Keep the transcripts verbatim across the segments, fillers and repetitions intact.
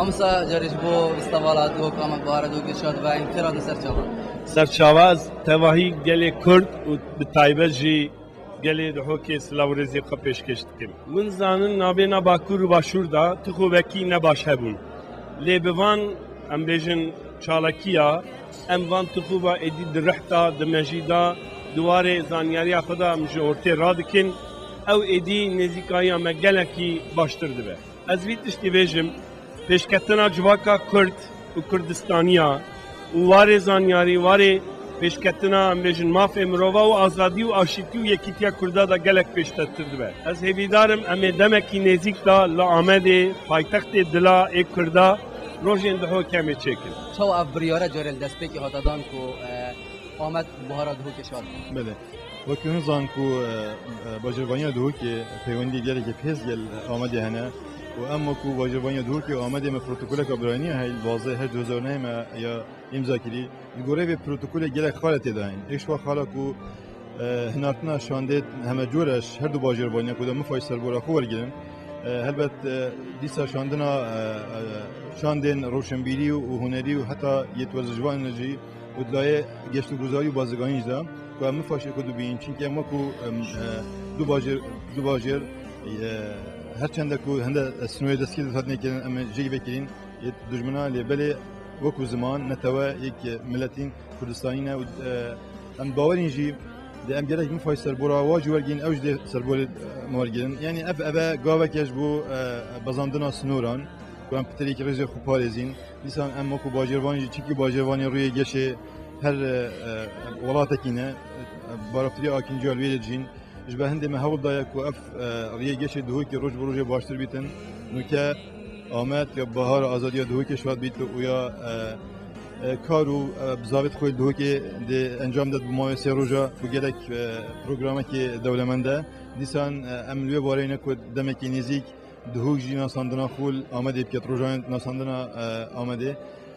Wisa carê ji bo bîsta vala Duhok, Amed Bahara Duhokê şad be, em kira di ser çavan. Serçava, ez tevahî gelê Kurd û bi taybet jî gelê Duhokê silav û rêzê xwe pêşkêş dikim. Hûn zanin navêna Bakur û Başûr de tixûbekî ne baş hebûn. Lê bi van, em bêjin, çalakiya, em van tixûba êdî di rih de, di mejî de, di warê zanyariya xwe de em ji ortê radikin. Ew êdî nêzîkayiya me gelekî baştir dibe. Ez vî tiştî bêjim, pêşketina civaka Kurd û Kurdistaniya û warê zanyarî, warê pêşketina, em bêjin, mafê mirova û azadî û aşîtî û yekîtiya Kurda de gelek pêştertir dibe. Ez hêvîdar im, em ê demekî nêzîk de li Amedê, paytextê dila ê Kurda, rojên Duhokê em ê çêkin. Çawa ev biryare carê li destpêkê hate dan ku, e, Amed Bahara Duhokê şad be? Belê. Wekî hûn zanin ku, e, e, bajêrvaniya Duhokê peywendiyê gelekî pêz gel Amedê hene û em wekî bajêrvaniya Duhokê û Amedê me protokoleka birayînî heye, li duwazdeh heşt du hezar nehê me ya îmza kirî. Li gorî vê protokolê gelek xal tê de hene. Êk ji wan xala ku, e, hinartina şandê heme cor e ji her du bajêrvaniya ku da MIFA jî serbora xwe wergirin. E, helbet, e, dîsa şandina, e, e, şandên roşenbîrî û hunerî û heta yê werzijivanê jî û di layê geştguzarî û bazirganî jî de ku em MIFA jî ku dibînin, çimkî em wekî, em, e, du bajêr, du bajêr, e, her çende ku hinde sînorê destgîrî hatine kirin, em ê jê vekirîn yê dijmina, lê belê wekî ziman, netewe, yek miletîn Kurdistanî ne û, e, em bawerîn jî dê em gerek MIFA jî serbora wa jî wergîn, ew jî dê serborê, e, me wergirin. Yanî ev, ev e gaveke ji bo, e, bezandina sinoran, ku em pitirêkî rêzê xwe parêzîn. Dîsan em wekî bajêrvanî jî, çimkî bajêrvanî rûyê geşê her, e, e, welatekî ne, e, baraftiriya akinciya li wê yê dijîn. Ji ber hindê me hewl daye ku ev, e, rûyê geşê Duhokê roj bi rojê baştir bîtin. Nûke Amed ya bahara azadiya Duhokê şad bît û ya, e, e, kar û, e, bizavêt xwe li Duhokê dê encam de bi mawê sê roja ku gelek, e, programekê dewlemend e. Dîsan, e, em li wê bareyê ne ku demekî nêzîk Duhok jî nasandina xwe li Amedê biket, rojayên nasandina, e, Amedê.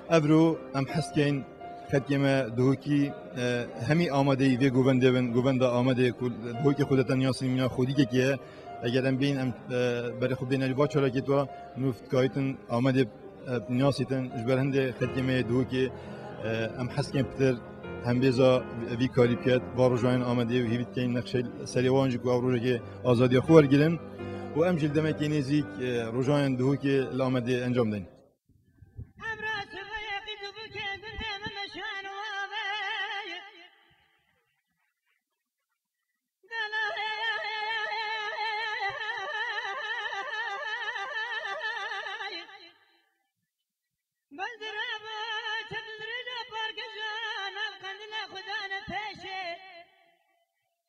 Evro em hez dikeyn xelkê me Duhokî, e, hemî amadeyî vê govendê bin, govenda Amedê ku Duhokê xwe dete niyasîn mîna xwedîkekê ye. Eger em bêjin em, e, berê xwe bêne li va çalakê twa, nû dikarîtin Amedê, e, niyasîtin. Ji ber hindê xelkê me yê Duhokê, e, em hez dikeyn pitir hembêza vî karî biket, va rojayên Amedê û hêvî dikeyn nexşe serê wan jî ku ew rojekê azadiya xwe wergirin û em jî li demekê nêzîk, e, rojayên Duhokê li Amedê encam deyn.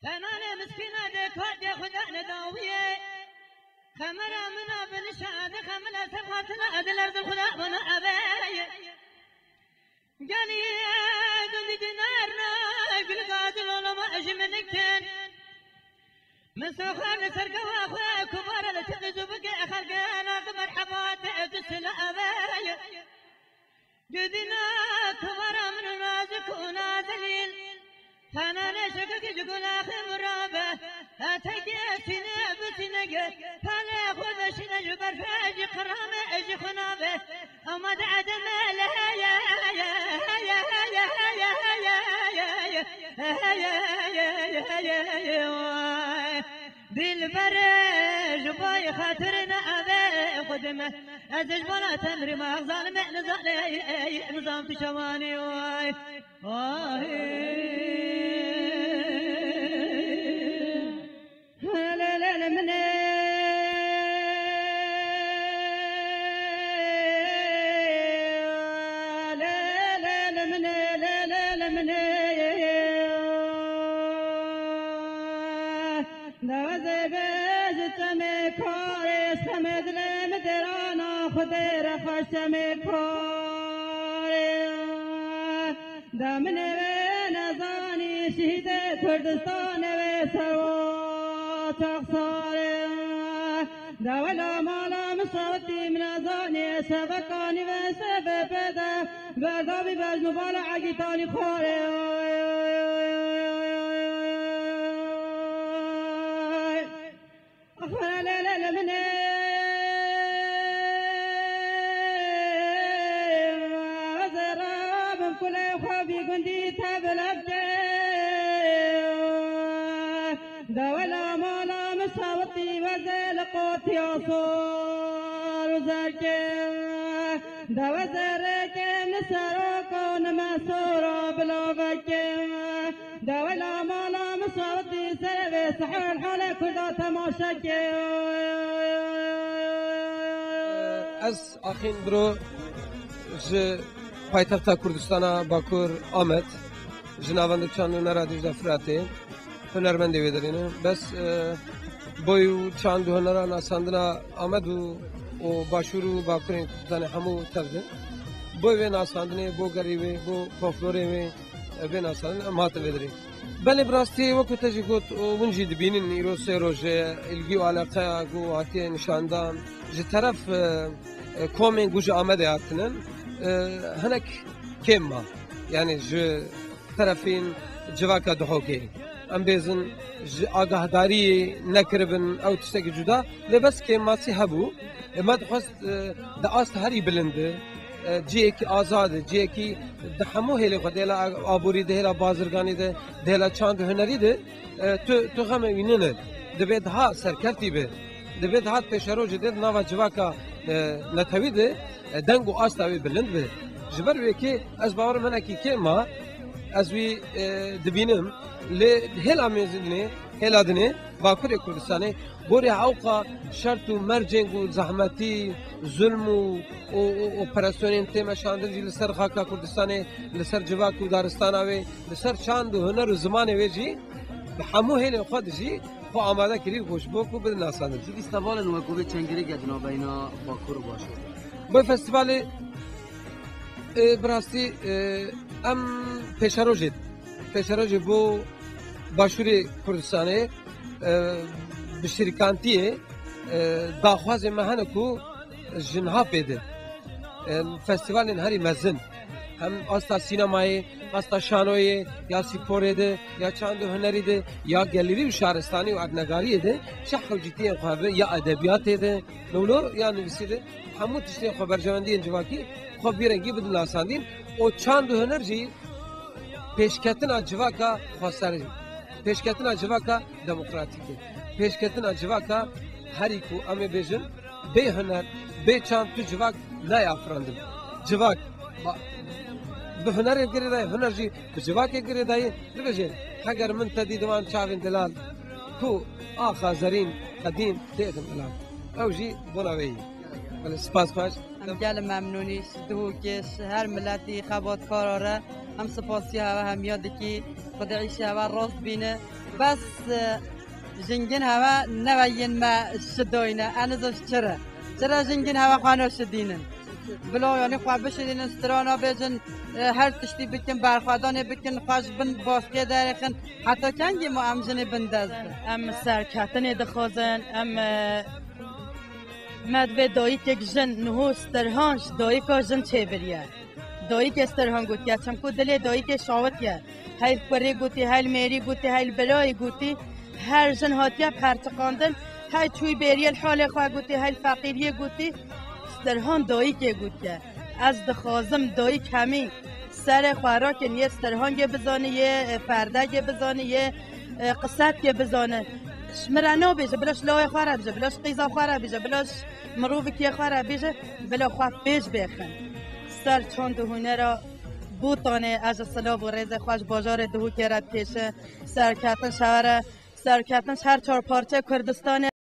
Fenanê miskîna dê kar dê xwe dane dawiyê. Xemera min a bi nişa di xemile ser xatina di lerzin xwe da bana ebeye. Gelî gundî dinar na gul gazil olama ji min nikin. Min soxar li ser gava xwe kubara li tiqî zû bike xelke na di merheba te tu sila ebeye. Dudina kuvara min nazik û nazelîn. Tenane şekekî ji gulaxê min rabe. Etekê sîne bi sînege. Palê xwe veşine ji berfê jî qirame jî xwe nabe. Ama de edeme leheye. Dilbere ji bay xatir ne ave xwe dime. Ez ji bala temrî me zalim e, nizane, nizam tu şewanî, oy. Oy. Lê lê lê min ê, lê lê lê min ê. Dawezê bêj çemê karê, çemê dilê min dêrana Xwedê re xweş çemê karê. Da min ê wê nezanî şehîdê Kurdistanê wê serwa çaxsarê. Da wela mala min şawitî min nezanî şeveka nîvê şevê pê de berdavî bejn û bala egîtanî xwarê. Xwara lê lê lê min ê. Kulê xwe vî gundî tevile bike. Dewela mala min sawitî weze li qotiya sor û zerkê. Deweze rêkê min seroka nime sora bilavekê. Dewela mala min sawitî serê vê sihel halê Kurda temaşe ke. Ez Axîn Biro ji paytexta Kurdistana Bakur Amed, ji navenda çand û hunera Dîcle Firatê, hunermendê wê derê ne. Bes, e, boy û çand û hunera nasandina Amed û, û Başûr û Bakurên Kurdistanê hemû tev de. Boy vê nasandinê, bo gerî wê, bo folklorê wê, e, vê nasandinê em hatin vê derê. Belê, bi rastî, wekî te jî got, û hûn jî dibînin, îro sê roj e, îlgî û eleqeya ku hatiye nîşandan ji teref, e, e, komên ku ji Amedê hatinin, e, hinek kêm ma. Yanî ji terefên civaka Duhokê. Em bêzin ji agahdariyê nekiribin, ew tiştekî cuda, lê bes kêmmasî hebû. E, me dixwest, e, di asta herî bilind de, e, cihekî azad e, cihekî di hemû hêlê xwe, di hêla aborî de, hêla bazirganî de, di hêla çand û hunerî de, e, tu, tu xemê wî nîne. Divê daha serkeftî be. Divê daha pêşerojê de di nava civaka, e, netewî de, e, deng û asta wê bilind be. Ji ber wê kê ez bawerim hinekî kêm ma, ez wî, e, dibînim. Lê hêla mêzindinê, hêla dinê, Bakurê Kurdistanê, gorî ewqa şert û mercên ku zehmetî, zulm û, û, û operasyonên tê meşandin jî li ser xaka Kurdistanê, li ser civak û daristana wê, li ser çand û huner û zimanê wê jî, bi hemû hêlên xwe de jî xwe amade kirî ku ji bo ku bidin nasandin. Çi festîvalên wekî vê çend girêk ya di navbeyna Bakur û Başûr? Bi festîvalê, e, bi rastî, e, em pêşerojê, pêşerojê bo Başûrê Kurdistanê, e, bi şirkantiyê, e, daxwazê me hene ku ji niha pê de, e, festîvalên herî mezin, hem asta sînemayê, asta şanoyê, ya sporê de, ya çand û hunerî de, ya gelêrî û şaristanî û erdnegariyê de, çi hewcîtiyên xwe hebe, ya edebiyatê de, lewlo ya nivîsî de, hemû tiştên xwe, berjewendiyên civakî xwe bi vî rengî bidin nasandin. Û çand û huner jî pêşketina civaka xweser e. Pêşketina civaka demokratîk e. Pêşketina civaka herî ku em ê bêjin, bê huner, bê çand tu civak nayê afirandin. Civak, ba-, bi hunerê girêdayî, huner jî bi civakê girêdayî. Bibêje, heger min te dî di van çavên delal, ku axa zerîn, qedîm, têxin delal. Ew jî bona wê ye. Belê, spas xweş. Em gelê memnûnî ji Duhokê, ji her miletî xebatkara re. Em spasiya hewe hemiya dikî. Xwedê îşê hewe rast bîne. Bes, e, jingên hewe neve yên me şidoyne. Eniz ji çi re? Çi re jingên hewe xwe naşidînin? Bila, yanî, xwe bişidînin, strana bêjin, e, her tiştî bikin, berxwedanê bikin, xwe ji bin baskê derêxin. Heta kengî ma em jinê bindest bin? Em serketinê dixwazin, em, e, Me divê dayikek jin niho Stirhan ji dayika jin çêbiriye. Dayikê Stirhan gotiye, çimku dilê dayikê şawitiye. Hey li kurê gotî, hey li mêrî gotî, hey li birayê gotî. Her jin hatiye perçiqandin. Hey çûyî bêriyê li halê xwe gotî, hey li feqîriyê gotî. Stirhan dayikê gotiye. Ez dixwazim dayik hemî serê xwe rakin, yê Stirhangê bizane, yê, e, Ferdegê bizane, yê, e, Qisetkê bizane. Ji min re nabêje, bila ji lawê xwe re bêje, bila ji qîza xwe re bêje, bila ji mirovikê xwe re bêje, bila xwe pêş bêxin. Ser çand û hunera Botanê ez ji silav û rêzê xwe ji bajarê Duhokê re dikêşim. Serketin şehre, serketin ji her çar parçeyê Kurdistanê.